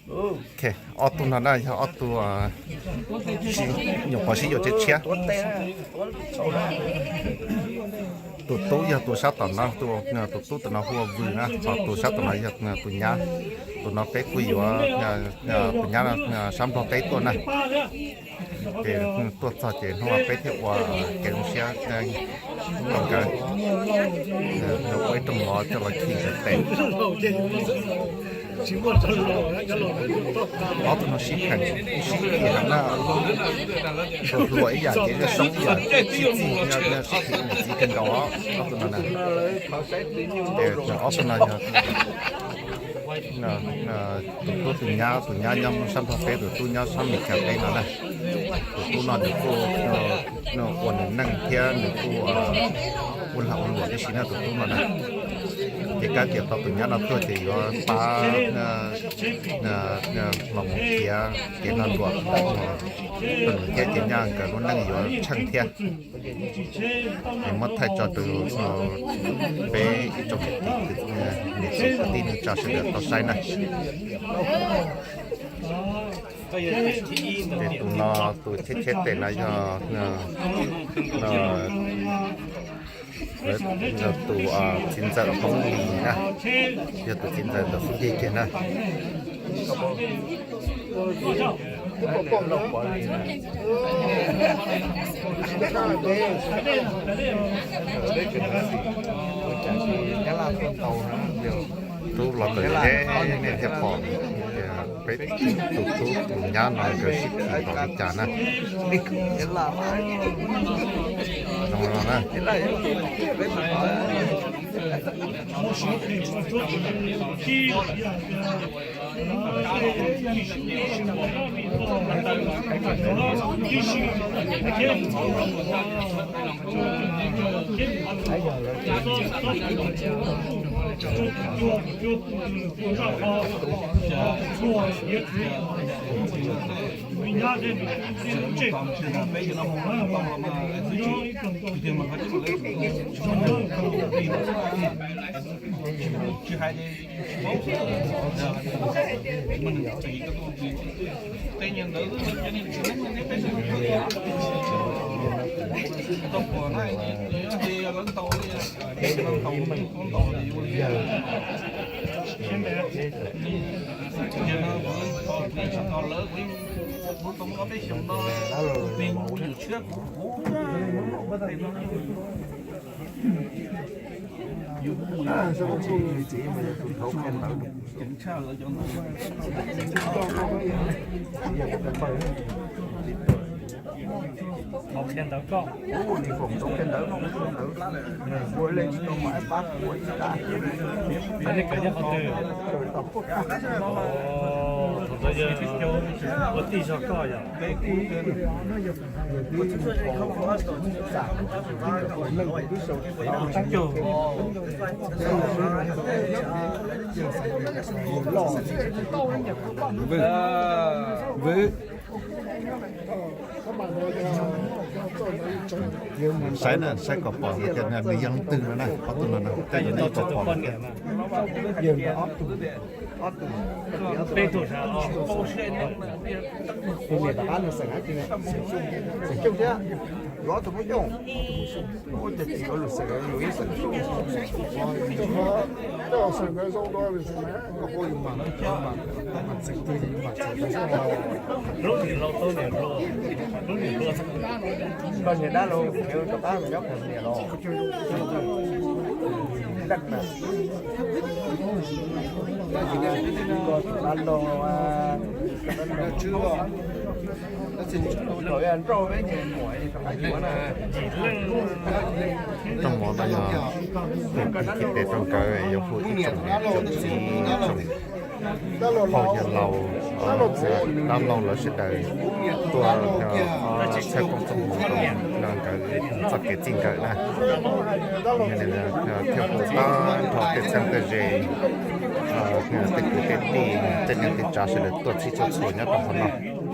Ok, ob tug no na yog ob tug nyuam qhuav sib yuav tshiab tshiab. Tus tub yog tus sab tom no, tus tub tus no hu ua Vwm na, ho tus sab tom no yog tus nyab. Tus no peb kuj yuav, tus nyab sab Nplog teb tuaj na. Ces tuaj txog ces hnub no peb thiaj ua kev zoo siab rau nkawd, ua ib rooj mov coj los khi nkawd tes. Ob tug no sib kheev sib kis heev na, hluas hluas ib yam ces Zaj Soob ib yam, sib txig sib kis niam txiv kawg nkaus os ob tug no na. Ces ob tug no yog tus tub tus nyab, tus nyab nyob sab Nplog teb, tus tub nyob sab Mes Kas teb no na. Tus tub no nws kuj ua nws neej thiab nws kuj ua lag ua luam tib si na tus tub no na. Ces kav tias tau tus nyab no tuaj ces yuav pab los mus piav kev lag luam rau nws thiab ces nyaj nkawd lub neej yuav tsheej thiab. Es muab thaij tso rau peb ib tsoom niam txiv kwv tij neej tsa sawv daws tau saib na. Ces tus no, tus cheb cheb tes no yog tus txiv ntxawm Hmoob Lis na, yog tus txiv ntxawm ntawm Fub Yig kiag na. Tub los tawm ze nej thiaj pom tias peb tus tub tus nyab no nkawd sib kis npaum li cas na. Zoo no na. Qhia ntawv koj. Ua li foom tau qhia ntawv no, ua li tsis tau mas pab ua ib tag. Nej kawm nyob qhov twg? Thaum ntawd yog ua tij zog koj yog? Vwm, vwm. Saib na, saib kom pom hais tias nws yog leej twg no na, ob tug no na, tej yog nej pom pom tias. Tus niam rov qab nws xeem dab tsi ne? Xeem Xyooj thiab, yuav ob tug Hmoob Xyooj. Ua cas tsis yuav Lus Xeem, yus ib xeem Xyooj. Koj niam dab laug khiav rov qab mus nyob Cambodia los? Leej na. Koj dab laug, nrauj peb ces muam rov qab yuav na. Rooj mov no yog tus kwv tij tes rau nkawd yuav hu ib tsoom niam tsoom txiv, tsoom phauj yawg laus, dab laug lawv sawv daws tuaj txhawb koom txooj moo rau nkawd txoj kev txij nkawm na. Thiaj hu tag nrho tej txheeb tej ze, tej kwv tej tij, tej neej tej tsav sawv daws tuaj txhij txhua txhua nyob rau hauv no.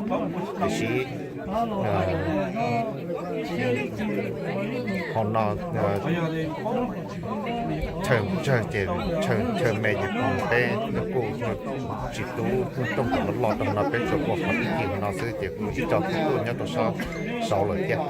Tiam sis Hauv no chaw tsawg ces chaw me ces peb kuj tsis tub rooj kom loj loj rau no, peb tsuas ua qhov tib ci no xwb ces kuj ib co tuaj nyob rau sab saud lawm thiab.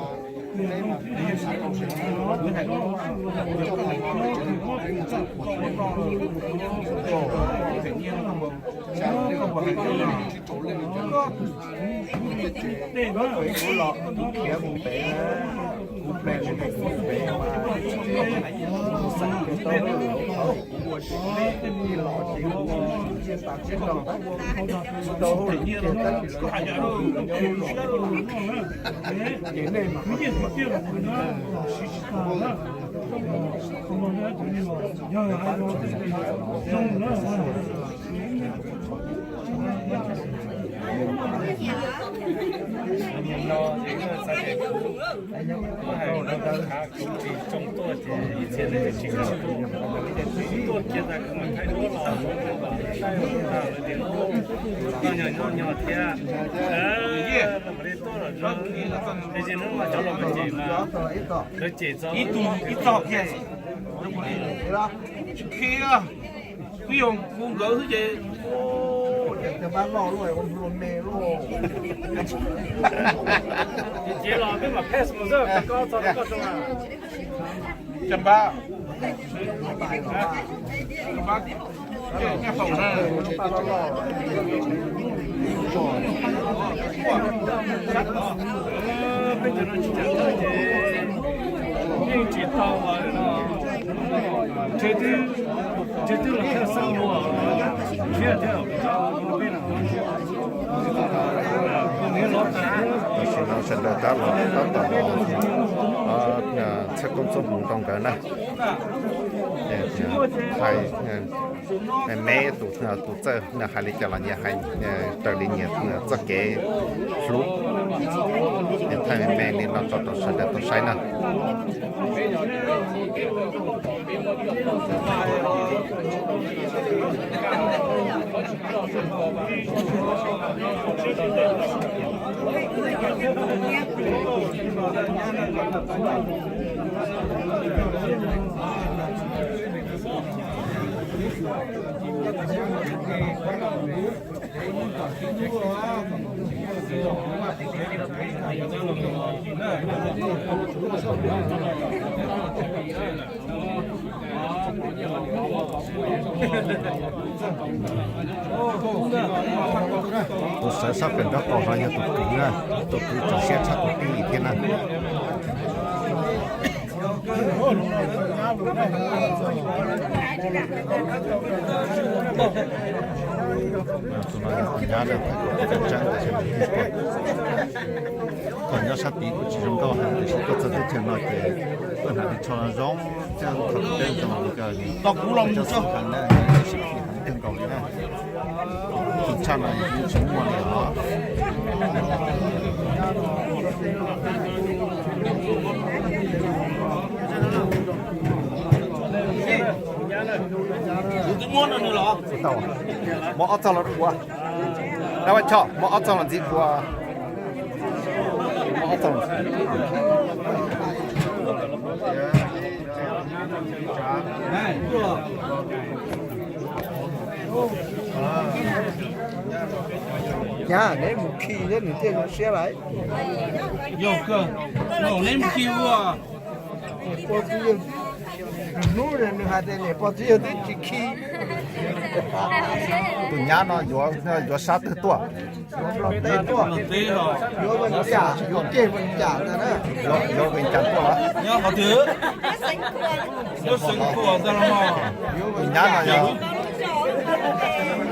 Ib tug ib txog kiag, tsis khi, twb yog kuv nkawd xwb ces, ces los peb mam pass mus xwb, koj txog koj tso. Cas npab. Yeej tsis tau los, ntshe twb los thawj xeeb ua thiab thiab. Tam sim no sawv daws tab los tab tom los txhawb koob txhawb hmoov rau nkawd na. Hais me me tus, tus txawj hais li cas los nyias hais raws li nyias txoj kev hlub, thaij me me li no tso rau sawv daws tau saib na. Tus sawv sab pem nraub qaum no yog tus kwv na, tus kwv tseem siab tshaj tus tij thiab na. Tus no yog tus nyab na, tseeb tias tseeb tiag. Thaum nyob sab tid kuj tsis zoo nkauj heev tiam sis tuaj txog teb chaws no ces tuaj hnav li tsho zoo thiab thaum teb zoo li ko. Cov xub heev na, sib khi heev kawg nkaus li na. Tshaj no yeej tsis muaj li os. Muab ob txog los ua. Dab Vaj Choj, muab ob txog los ntxiv ua. Muab ob txog los ntxiv. Nyab, neb mus khi thiab nws thiaj zoo siab lawm. Yog kawg, neb mus khi ua. Niam pog txiv yawg, hnub nws hais tias niam pog txiv yawg twb tsis khi. Tus nyab no yuav, yuav sab twg tuaj? Yuav Nplog teb tuaj, yuav Vees Cas, yuav ceg Vees Cas ntag na. Yuav Vees Cas tuaj los? Tus nyab no yog,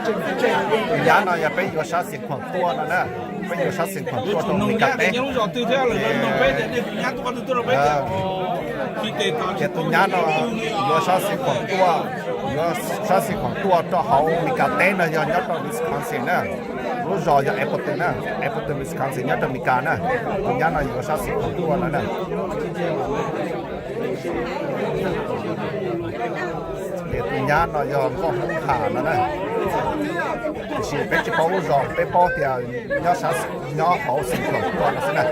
tus nyab no yog peb yuav sab Xiav Khuam tuaj no na. Peb yuav sab Xiav Khuam tuaj rau Mes Kas teb. Ces tus nyab no yuav sab Xiav Khuam tuaj, yuav sab Xiav Khuam tuaj rau hauv Mes Kas teb no yog nyob rau Wisconsin na. Lub zos yog Appleton na, Appleton, Wisconsin nyob rau Mes Kas na. Tus nyab no yuav sab Xiav Khuam tuaj no na. Ces tus nyab no yog nkauj Hmoob Ham no na. Tiam sis peb tsis paub lub zos, peb paub tias nyob sab, nyob hauv Central Park no xwb na.